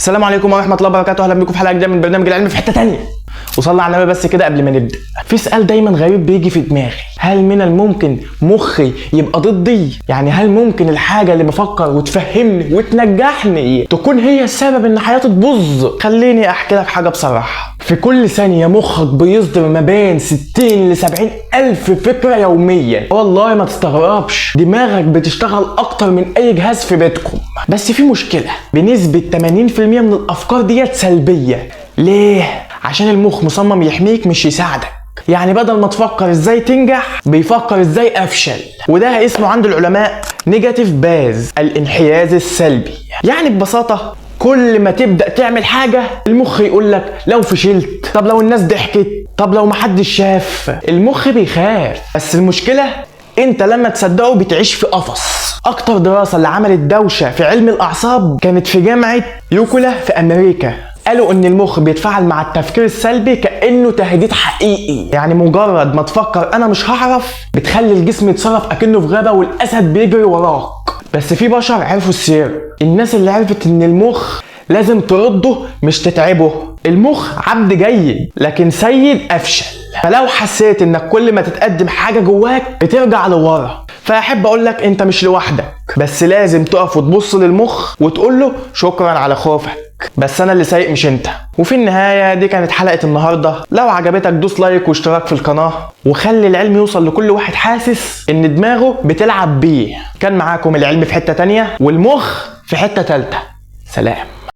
السلام عليكم ورحمة الله وبركاته، اهلا بكم في حلقة جديدة من برنامج العلم في حتة تانية. وصلى على النبي. بس كده قبل ما نبدا، في سؤال دايما غريب بيجي في دماغي: هل من الممكن مخي يبقى ضدي؟ يعني هل ممكن الحاجة اللي بفكر وتفهمني وتنجحني تكون هي السبب ان حياتي تبوظ؟ خليني احكي لك حاجة بصراحه: في كل ثانية مخك بيصدر ما بين 60 ل 70 الف فكرة يوميا. والله ما تستغربش، دماغك بتشتغل اكتر من اي جهاز في بيتكم. بس في مشكله، بنسبة 80% من الافكار ديت سلبيه. ليه؟ عشان المخ مصمم يحميك مش يساعدك. يعني بدل ما تفكر ازاي تنجح، بيفكر ازاي افشل. وده اسمه عند العلماء negative bias، الانحياز السلبي. يعني ببساطة كل ما تبدأ تعمل حاجة، المخ يقول لك: لو فشلت؟ طب لو الناس ضحكت؟ طب لو محدش شاف؟ المخ بيخاف، بس المشكلة انت لما تصدقه بتعيش في قفص. اكتر دراسة اللي عملت دوشة في علم الاعصاب كانت في جامعة يوكولا في امريكا. قالوا ان المخ بيتفاعل مع التفكير السلبي كانه تهديد حقيقي. يعني مجرد ما تفكر انا مش هعرف، بتخلي الجسم يتصرف اكنه في غابه والاسد بيجري وراك. بس في بشر عرفوا السر، الناس اللي عرفت ان المخ لازم ترده مش تتعبه. المخ عبد جيد لكن سيد افشل. فلو حسيت انك كل ما تتقدم حاجة جواك بترجع لورا، فاحب اقول لك انت مش لوحدك. بس لازم تقف وتبص للمخ وتقول له: شكرا على خوفك، بس انا اللي سايق مش انت. وفي النهاية دي كانت حلقة النهارده. لو عجبتك دوس like واشتراك في القناه، وخلي العلم يوصل لكل واحد حاسس ان دماغه بتلعب بيه. كان معاكم العلم في حتة تانية والمخ في حتة تالتة. سلام.